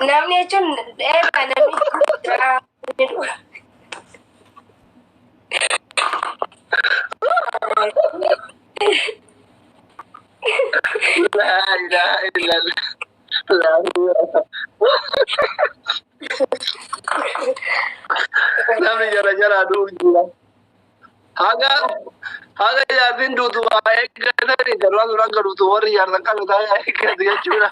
Namni jechuun eegaa namni du'a. Laa ilaaha illallah. Laa ilaaha. Namni jala jalaa du'u jira. Haga haga jaartiin duutu waa eeggatanii darbaa duraan galuutu warri jaarsan qabu taa'ee eeggatu jechuudha.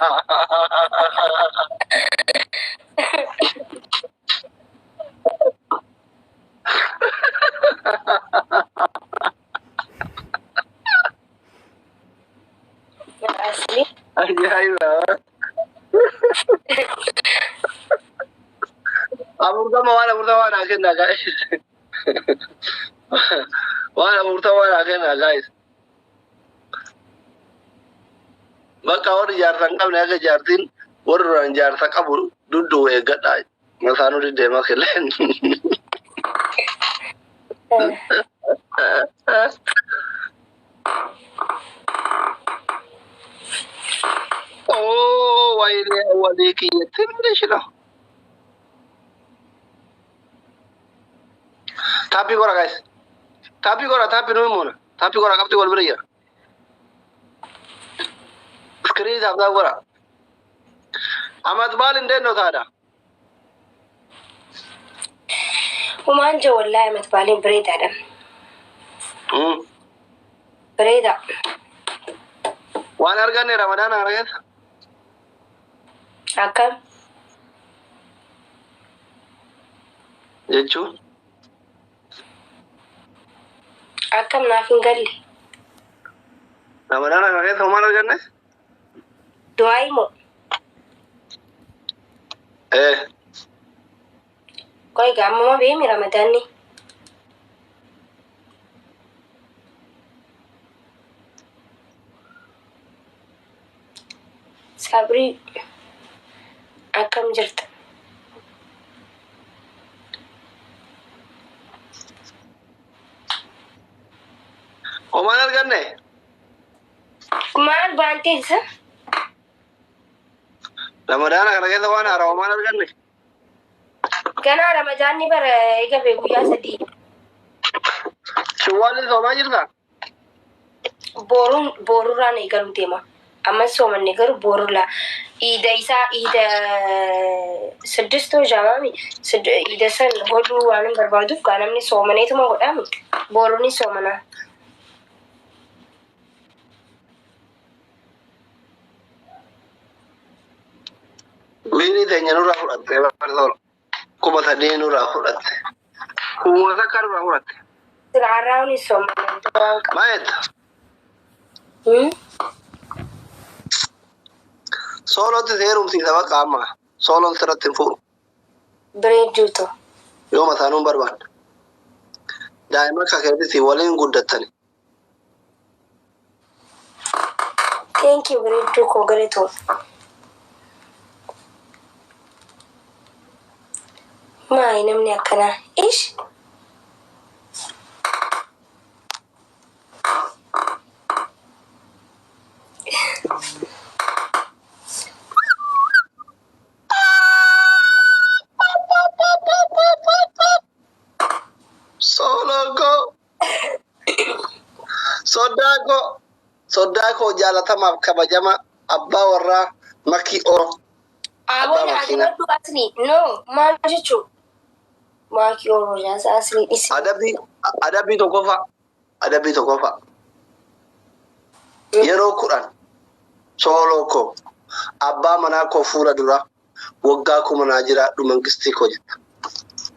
Asli. Ajaa'iba. 40 waan 40 naa kennaa guys. Waan 40 naa kennaa guys. Bakka warri jaarsa hin qabne akka jaartiin warri duraan jaarsa qabu duddu'u eeggadhaa. Masaanuu diddeemaa killeen. Oo wayilee walii kiyya ትንሽ ነው። Tap godha guys. Tap godha tap nu himuna. Tap godha qabxii wal bira jira. Screen tap tap godha. አመት በዓል እንዴት ነው ታዲያ? Humaan jee wallaahi amat baaliin bareedaadha. Bareeda. Waan arganne Ramadaan kana keessa? Akkam? Jechuun? Akkam naaf hin galle. Ramadaana kana keessa homaan arganne? Du'aayi moo? Ee. Qoy egaa ammuma beemi Ramadaanni. Sabrii akkam jirta? Homaan arganne? Maal baantee isa? Ramadaana kana keessa waan haaraa homaan arganne? Ganaa Ramadaanni bara eegabe guyyaa 3. Shawwaalli soomaa jirtaa? Boruun borurraan eegaluu deema. Amma soomanne garuu borurraa. Iida isaa iida siddistoo jaamaami iida san godhuu waan hin barbaaduuf gaa namni soomaneetuma godhaami. Boruun soomanaa. Wiinii teenya nurraa fudhatte barsoon 3000 nurraa fudhatte. Kuma takka nurraa fudhatte. Siraarraa ni soomanaa waan qabu. Maal jetta? Soolootti si heerumsiisa bakka amma. Sooloon sirratti hin fuudhu. Bareedduutu. Yoo masaanuun barbaadde. Daa'ima akka keetis waliin guddattani. Thank you bareedduu koo galatoo. Maali namni akkanaa? Ish! Sooloo koo. Soddaa koo. Soddaa koo jaalatamaaf kabajama abbaa warraa Makii Oro. Abbaa Aboon makiinaa. adabadhu asli. No maal jechuu? Maakii Oromoo jaasa asli dhisi. Adabbii adabbii tokkoffaa. Adabbii tokkoffaa. Yeroo 10 sooloo koo abbaa manaa koo fuula dura waggaa 1000 naa jiraadhu mangistii koo jetta.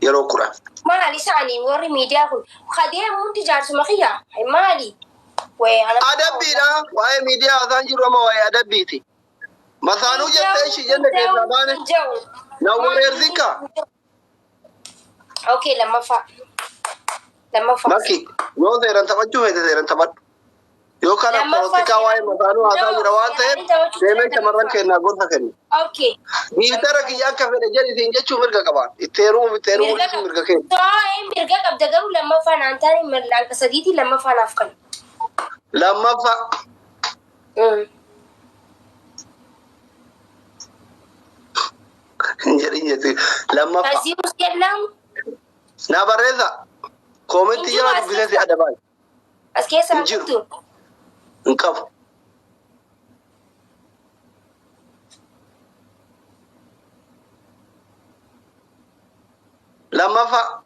Yeroo 10. Maali isaanii warri miidiyaa kun kadeemu hundi jaarsuma kiyya maali? Wayii ana Adabbiidha. Waa'ee miidiyaa haasaan jiru amma waa'ee adabbiiti. Masaanuu jettee ishii jenne keessaa baane. Na wareersikka. Okay, lammaffaa. Lammaffaa. Maki yoo seeran taphachuu feete seeran taphadhu. Yoo kana Lammaffaa polotikaa waa'ee masaanuu haasaa No, jira waan ta'eef seeraan taphachuu deemee feete shamarran lammaffaa. kennaa gorsa kenna. Okay. Giitara kiyya akka fedhe jedhi siin jechuu mirga qabaan. Itti heerumuuf itti heerumuu Mirga dhiisuu qabda. mirga keenya. Too'ee mirga qabda garuu lammaffaa naan taane mirga sadiitii lammaffaa naaf kennu. Lammaffaa. Jedhin jetti. Lammaffaa. ከዚህ ውስጥ የለም። Na barreessa. Koomentii Hin jiru jala as dubbisee si keessa. adabaa. As keessa Hin jiru. jirtu. Hin qabu. Lammaffaa.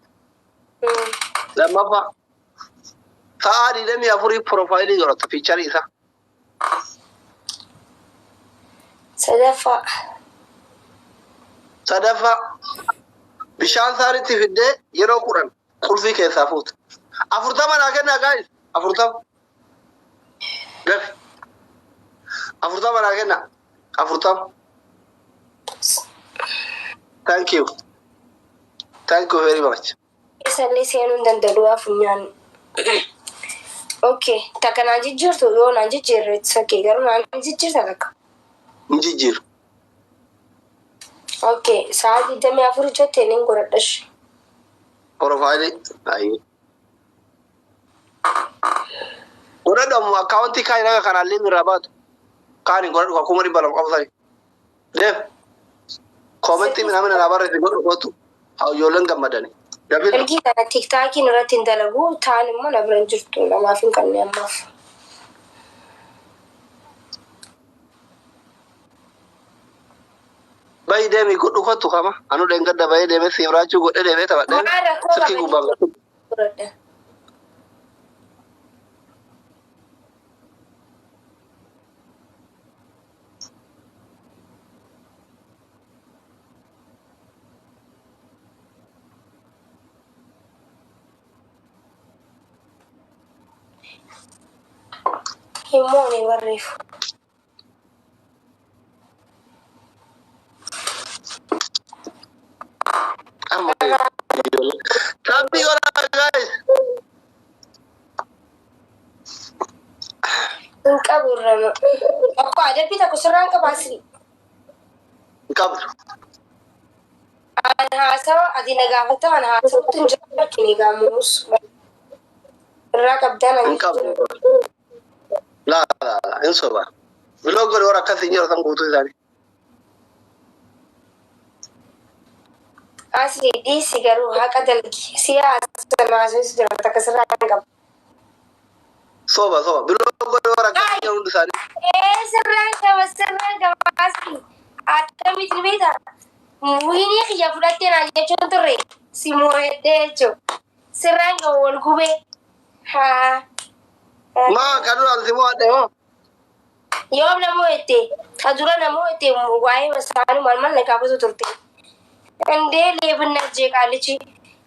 Lammaffaa. Sa'a 24 piroofaayilii godhata fiicharii isaa. Sadaffaa. Sadaffaa. Bishaan saanitti fiddee yeroo 10 qulfii keessaa fuuta. 40 naa kennaa gaa'is. 40. Gafi. 40 naa kennaa. 40. Thank you. Thank you very much. Isallee seenuu hin danda'u waa funyaan. Okay, takka naan jijjiirtu yoo naan jijjiirre it's okay, garuu naan jijjiirta takka. Hin jijjiiru. Okay, sa'a 24 jettee niin godhadhash. Piroofaayilii. Ayyee. Godhadhu ammoo akkaawuntii kaan naga kanaallee irraa baatu. Kaan hin godhadhu 200,000 qabu sani. Deem. Koomentii minamina naa barreessi godhu gootu. Haa ijoolleen gammadani. Dabillu. Ergii kana tiktaakiin irratti hin dalagu taan immoo na bira hin jirtu namaaf hin qabne ammaaf. Bayi deemi godhu kottu kama. Anu dheengadda bayee deemee siimraachuu godhee deemee taphadhee Maal rakkoo silkii gubbaa qaba godhu. godhadha. Himmoon hin barreeffu. Amma ijoollee. Tabbii godhaa guys. Hin qabu irra. Tokko adabbii tokko sirraan qaba asii. Hin qabdu. An haasawa ati na gaafatta an haasawutti hin jiru argine gaamuus. Irraa qabdaan Hin ani qabdu. Laa laa laa hin sobaa. Biloo godhe warra akkas hin jiru san guutuu isaanii. Asii dhiisi garuu haqa dalgi. Siyaasa naasoo jira takka sirraa hin qabu. Soba soba. Biloo godhe warra akkas hin jiru hundi isaanii. Ee sirraan qaba sirraan qaba asii. Akkamitti beektaa? Wiinii kiyya fudhattee naa jechuun turre si moo'edhee jechuudha. Sirraan qaba wal gubee. Haa. Maa kan duraan si mo'adhe hoo? Yoom na moo'ette? Ka dura na moo'ette waa'ee masaanuu maal maal na gaafatu turte. Indee leebina jeeqaalichi.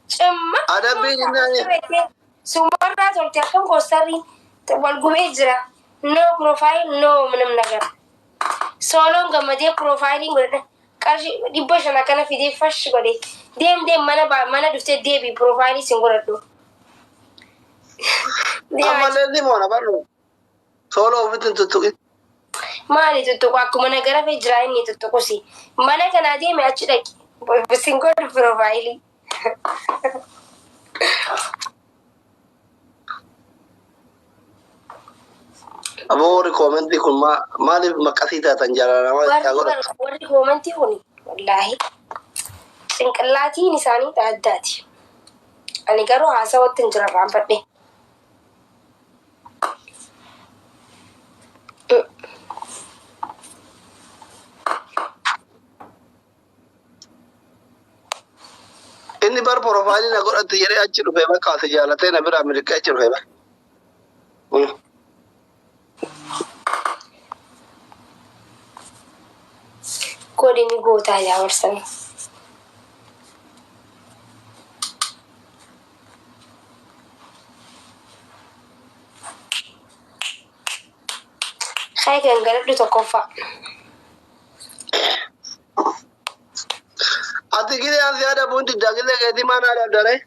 Cimma. Adabbii jennaan. Sumarraa tolte akkam koostarri wal gubee jira. No profile no ምንም ነገር. Sooloon gammadee piroofaayiliin godhadha. Qarshii 500 akkana fidee fash godhe. Deem deem mana mana dhuftee deebi piroofaayilii sin godhadhu. Deemaa Ammallee ni mo'ana barru. Sooloo ofitti hin tuttuqin. Maali tuttuqu akkuma nagara fe jira inni tuttuqusi. Mana kanaa deeme achi dhaqi. Sin godhu piroofaayilii. Aboo warri koomentii kun maaliif maqasii taatan jaalala namaa isaa godhatu? Warri koomentii kuni wallaahi cinqillaatiin isaanii addaati. Ani garuu haasawatti hin jira raanfadhe. Inni bar piroofaayilii na godhatu jedhee achi dhufee bakka asi jaalatee na biraa miliqee achi dhufee bar. Godini gootaa yaa warsame. Kaya gangaladhu tokkoffaa. Ati gilee ansi adabuun diddaa gilee keetii maan adabdaree?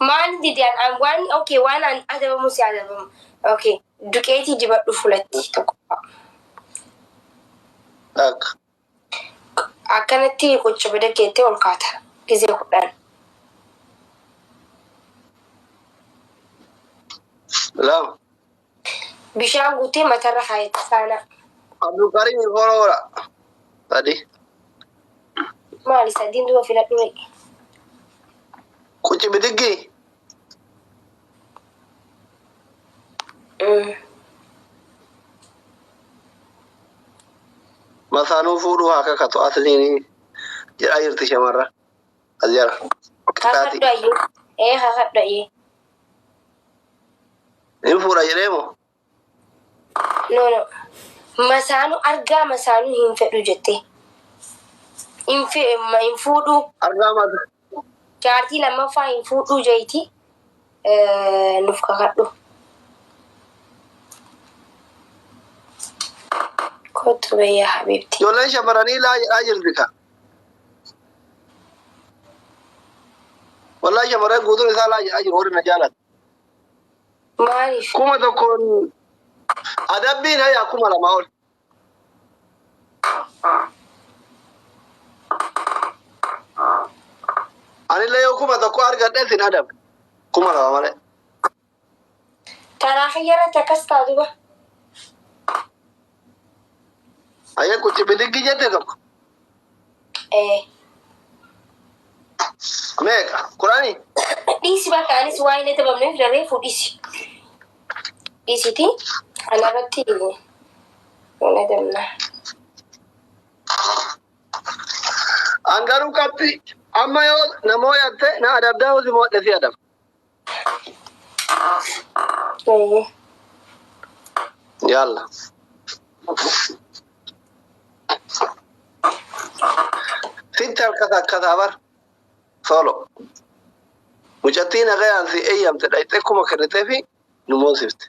Maal didaan an waan okay waan an adabamu si adabamu. Okay duqeetii dibadhu fulatti tokkoffaa. Akka. Akkanatti quccubida keettee ol kaata gizee 10. Lama. Bishaan guutee matarra kaayetta saana. Abdulkarim follow godha. Sadi. Maali sadiin duba filadhu ree. Quci bidiggi. Masaanuu fuudhuu haa kakatu asliin jedhaa jirti shamarra. As jala. Kakadhu ayyee. Ee kakadhu ayyee. Hin fuudha jedhee moo? No no. Masaanuu argaa masaanuu hin fedhu jette. Hin fuudhuu. Argaa masa. Jaartii lammaffaa hin fuudhuu jeeti. Nuuf kakadhu. Kottu bayyaa habiibti. Ijoolleen shamarranii laa jedhaa jirti ka. Wallahi shamarran guutuun isaa laa jedhaa jiru warri na jaalatu. Maaliif? 1000 adabbiin hayaa 2000 ol. Anillee yoo 1000 argadhe sin adaba. 2000 malee. Karaa kiyyarratti akkas ta'a duba. Ayyee quci bidiggi jette tokko. Ee. Meeqa? Kudhanii? Dhiisi bakka anis waa hin adabamneef daree fuudhisi. Dhiisiti kanarratti hin adabna. An garuu qabxii amma yoo namoo yatte na adabdaa yoo si mo'adhe si adaba. Ee. Yalla. Sitti harkasa akkasaa bar. Solo. Mucattii nagayaan si eeyyamte dhayxee kuma kennitee fi nu moosifte.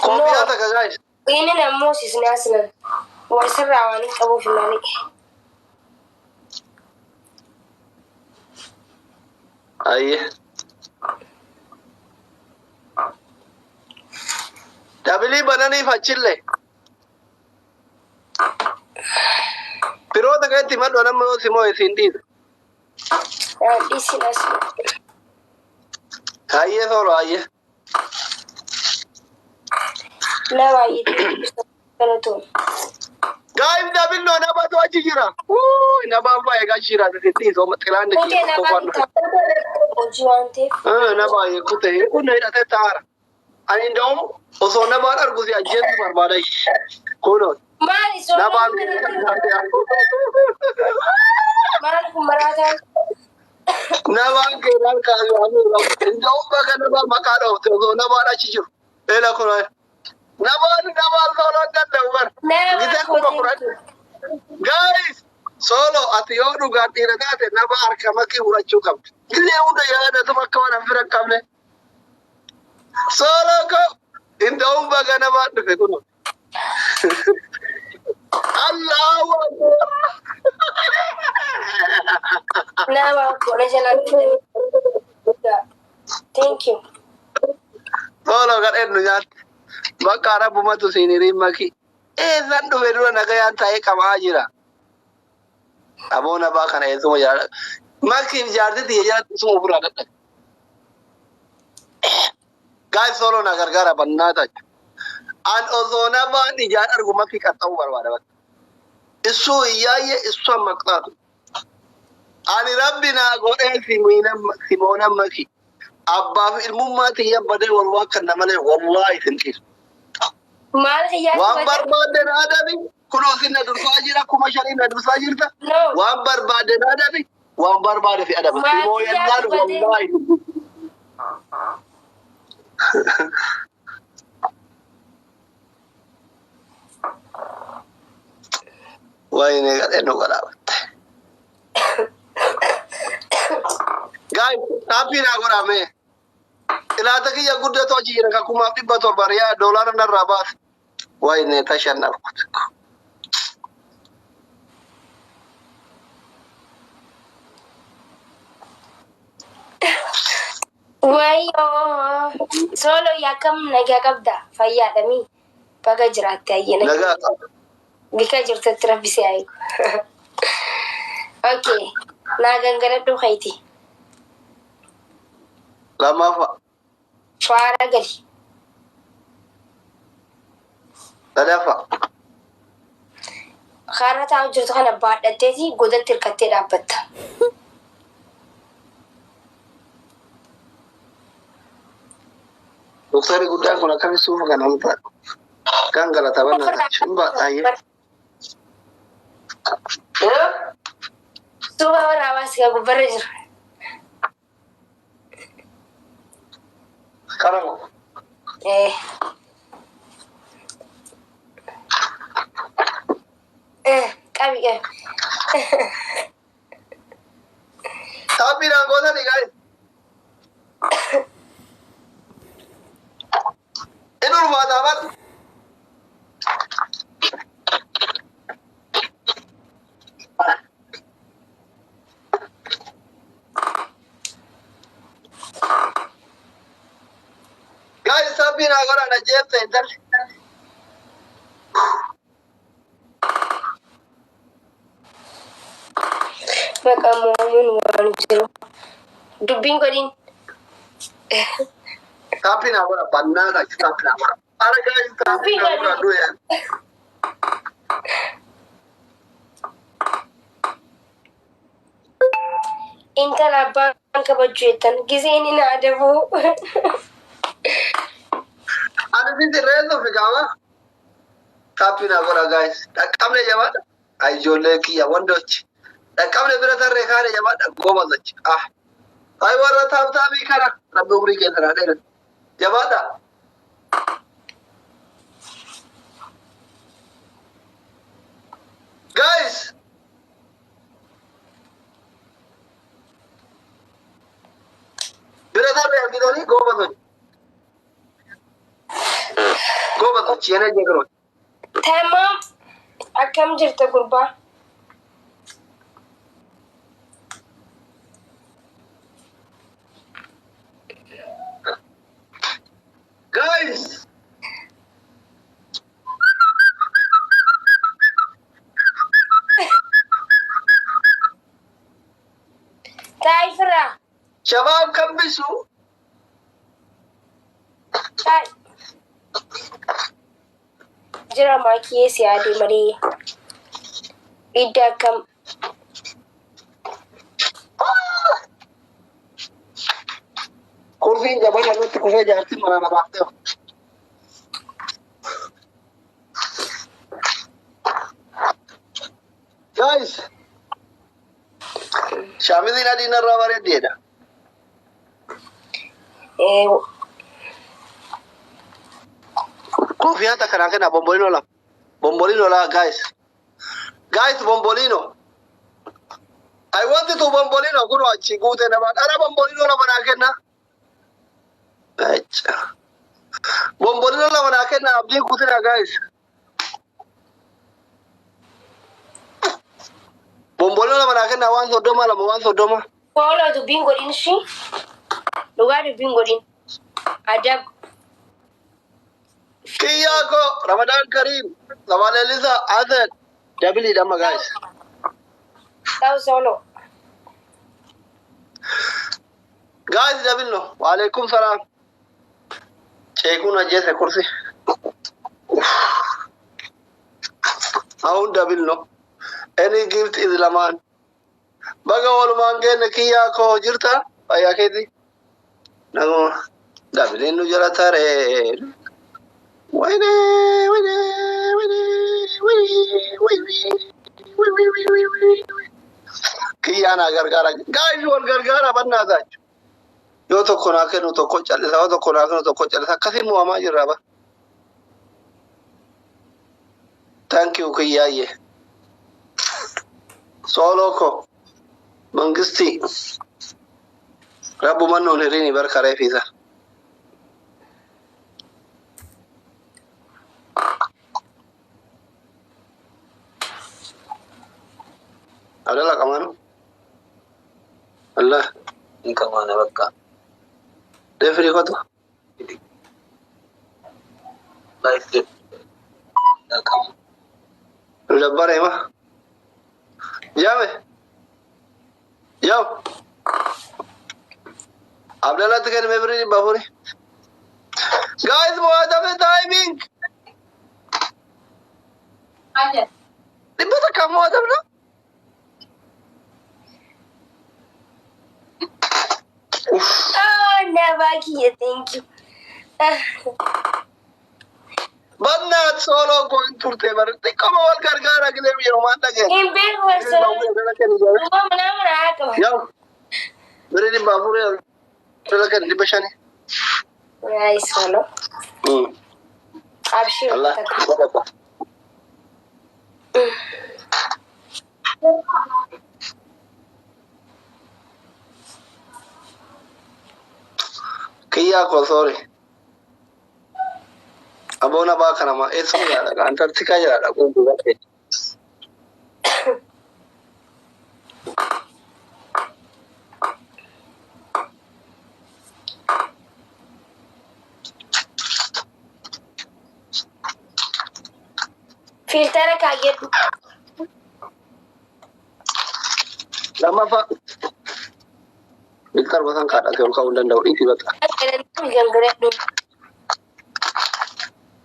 Koofiyaa takka gaayis. Inni nammoo sisnee aslan. Waa sirraa waan hin qabuuf malee. Ayyee. Dabilii bananiif achillee. Firoota keetti himadhu nama yoo si moo'e siin dhiisa. Dhiisin aslan. Hayyee solo hayyee. Na baay'ee galatoom. Gaa'im dabilnoo nabatu achi jira. Wuuy nabaan baay'ee gashira siin dhiisa xilaan Kutee kiyya tokko nabaan qofaan dhufe. hojii waan ta'eef. Nama kutee kun hidhatee taara. Ani nda'umu osoo nabaan argu si ajjeesu barbaada. Kunoo Maali nabaan Maal kun maraataan? nabaan keeraan kaasuu nda'umu bakka nabaan maqaa dhoofte osoo nabaan achi jiru. Eela kunoo nabaan nabaan solo hin danda'u bar. Gitee 10,000. Guys, solo ati yoo dhugaan dhiira taate nama harka makii fudhachuu qabdi. Illee hunda yaadatu akka waan hin fira hin qabne. Solo ko nda'uun baga namaan dhufe kunoo. Allahu Akbar. Nama kona jalaan Thank you. Solo gadheen nu nyaatte. Bakka rabbumatu siin hiriin makii. Eessan dhufe dura nagayaan taa'ee qabaa jira. Aboo nabaa kana eessuma jaalladha. Makiif jaarti tiyya jalatti isuma ofirraa dadhabe. Gaayis solo na gargaara bannaa ta'a. An osoo nabaan ijaan argu makii qaxxa'uu barbaada bakka. Issuu iyyaayye issu maqxaatu. Ani rabbi naa godhee simoona maki. Abbaa fi ilmummaa tiyya badee wal waan kana malee wallaahi sin dhiisu. Maal xiyyaati Waan barbaadde na adabi kunoo sin na dursaa jira 5000 na dursaa jirta. No. Waan barbaadde na adabi waan barbaade fi adaba. Maal Simoo yennaan xiyyaati badee? wallaahi. Wayne gadhee nu godhaabatte. Gaay taappii naa godhame. Xilaata kiyya guddatu achi jira ka 1700 riyaa doolaara narraa baase. Wayne tashannafkut. Wayyoo. Solo yaakam nagaa qabda. Fayyaadhami. Baga jiraatte ayyana. Nagaa qaba. Bika jirtutti rabbi si haa eegu. Okay. Naa gangaladhu kayti. Lammaffaa. Faara gali. Sadaffaa. Kaarra taa'u jirtu kana baadhatteeti godatti hirkattee dhaabbatta. Doktarri guddaan kun akkamitti suufa kana ol baadhu? Kan galataa bannaa hin baadhaayyee. Suufa waraabaa si gubbarra jira. Kana moo? Eh. Eh, qabi qabi. Taappiidhaan gootanii gaa'e. Inni ulfaataa baadhu. Guys, taappiin haa godhan ajjeefte intalli. Maqaa moomuun waan jiru. Dubbiin godhin. Taappiin haa godhan bannaa tachi taappiin haa godhan. Ara guys, taappiin haa godhan du'e. Intala abbaan kabajju jettan giseen inni adabuu. Ani si sirreessuuf qaama. Taappiin haa godhan guys. Dhaqqabne jabaadha. Ay ijoollee kiyya wandochi. Dhaqqabne bira tarree kaane jabaadha. Goobazachi. Ah. Ay warra tap tapii kana. Rabbi umurii keessan haa dheeratu. Jabaadha. Guys. Bira tarree argitanii goobazochi. Goobazochi yana jeeqrooti. Tamaam, akkam jirta gurbaa? Guys. Taa'i firaa. Shabaab kan bisu. Taa'i. Jira maakiyee si yaade malee. Idda akkam. Kursiin jabana irratti kufee jaartiin mana na baaftee. Guys. Shaamiziin adiin irraa bareeddeedha. Eh, Kofiyaa takka naa kenna bombolino lama. Bombolino la guys. Guys, bombolino. I want to bombolino kun achi guute nama. Dhara bombolino lama naa kenna. Acha. Bombolino lama naa kenna abdiin kutina guys. Bombolino lama naa kenna waan 30 lama waan 30. Kooloo dubbiin godhin ishii. Dhugaa dubbiin godhin. Adab. Kiyyaa koo Ramadaan Kariim. Sabaleellisa Hasan. Dabiliidha amma guys. Ta'u solo. Guys, dabilno. Waalaikum salaam. Ceekuun ajjeese kursi. Ahun dabilno. Any gift is lamaan. Baga walumaan geenne kiyyaa koo jirta? Fayyaa keeti. Naguma. Dabiliin nu jala taree. Wayne, wayne, wayne, wayne, wayne, wayne, wayne, wayne. Kiyyaa naa gargaara. Guys, wal gargaara bannaa taachu. Yoo tokko naa kennu tokko callisa, yoo tokko naa kennu tokko callisa. Akkasiin mo'amaa jirra ba. Thank you kiyyaayye. Sooloo ko. Mangisti. Rabbuman nuun hirini barkaree fiisa. Abdallah qamaanu. Allah. Hin qamaana bakka. Deefirii kotu. Live jedhu. Nu dabbare ma. Jaame. Yaw. Abdallatti kennime birii 400. Guys, mo'atame timing. 100 akka Akkam mo'atamna? Oh, nabaa kiyya, thank you. Bannaat sooloo koo hin turte bar xiqqoma wal gargaara gilee yeroo maan dhageen. Hin beeku barsooloo. Uumama nama naa qaba. Yaa birrii 400 dhala kenni 500. Yaay sooloo. Abshir. Allah. Kiyyaa koo sorry. Aboona baa kanama eessuma jiraadha Antarktikaa jiraadha guutuu ta'e. Filtara kaayyadhu. Lammaffaa. Filtar gosan kaadhate ol ka'uu hin danda'u dhiisii bakka. Galanii gangaladhu.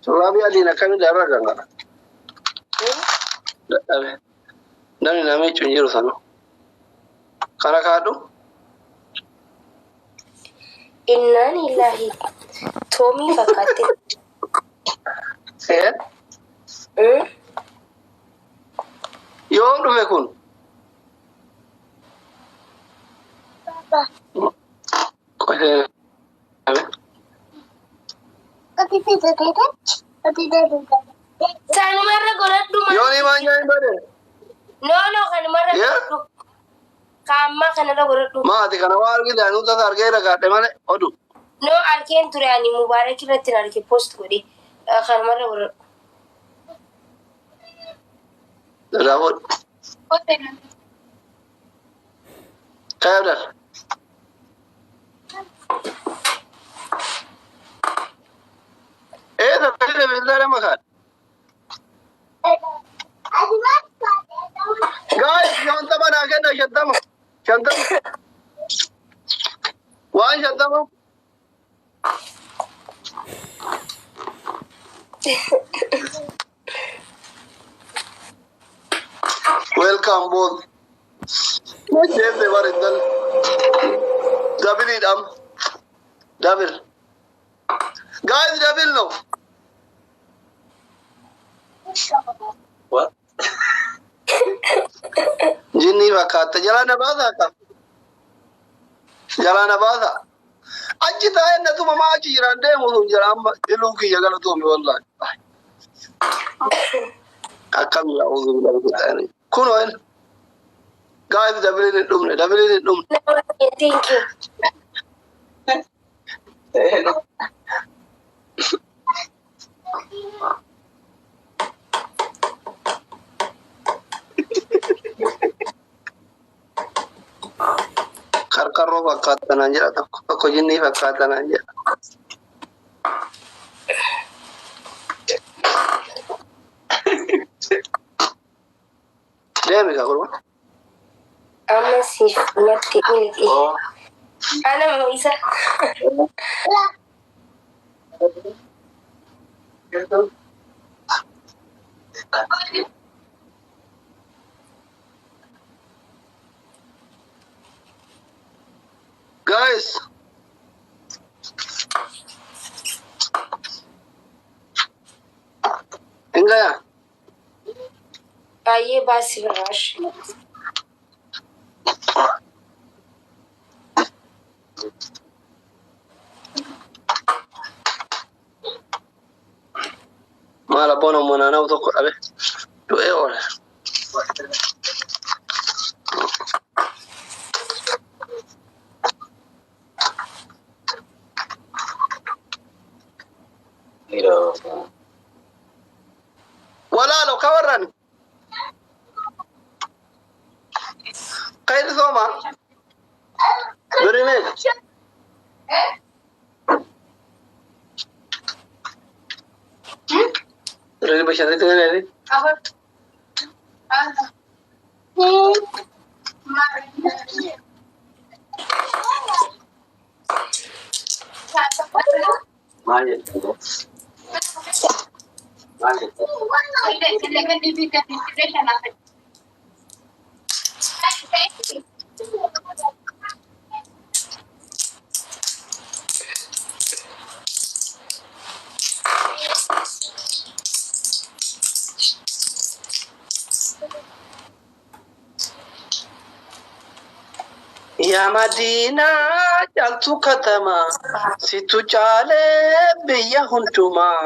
Suraabii adiin akkamiin irra gangara. Dadhabe. Namni nama jechuun hin jiru sanu. Kana kaadhu. Innaan illaahi. Toomii fakkaatte. See. Yoom dhufe kun? Qotee. Sanumarra godhadhu maal? Yoonii maal nyaanni bade? No, no, kanumarra Yeah? godhadhu. Kaammaa kanarra godhadhu. Maati kana waa argite anuu tasa argeera kaadhe malee odu. No, arkeen ture ani Mubaarak irratti hin arge post godhe. Kanumarra godhadhu. Irraa fuudhi. Kaayabdal. Eessa fide bildaadha makaan? Guys, 50 naa kenna 50. 50. Waan 50. Welcome both. Jefe barintal. Double it am. Double. Guys, double no. What? Jinni fakkaata. Jalaa na baasa akka. Jalaa na baasa. Achi taa'ee na tumamaa achi jiraan deemu sun jira amma iluu kiyya galatoome wallahi. Akkam yaa uzu billahi. Kunoo inni. Guys, double hin dhumne, double hin dhumne. Thank you. Qarqarroo fakkaata naan jedha tokko tokko jinnii fakkaata naan jedha. Deemi kaa gurba. Amma siif natti milqi. Oh. Ana moo isa? Guys. Hingaya. Baay'ee baasii biraash. Maal abboon ammoo naanna'u tokko dhabe du'ee oole. Mira. Walaalo ka warran. Khayri sooma. Birri meeqa? Birri 500tti ni Maal jettu? Maal jettu? Yaa Madiinaa caaltuu katamaa situ caalee biyya hundumaa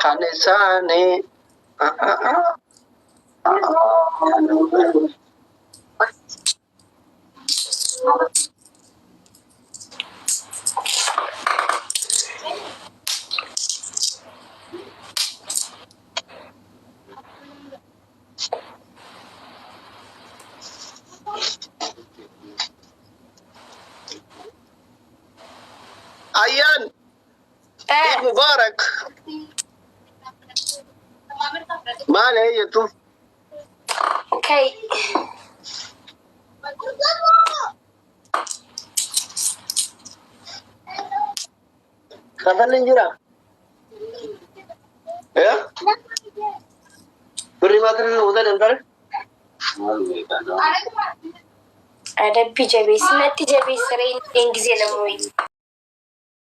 kan isaanii. Ayyaan Eid Mubarak. Maal jettu? Okay. Kafalli hin jiraa? Eh? Birrii maatirii uta deemtare? Adabbii jabeessi natti jabeessa ree inni gisee namoonni.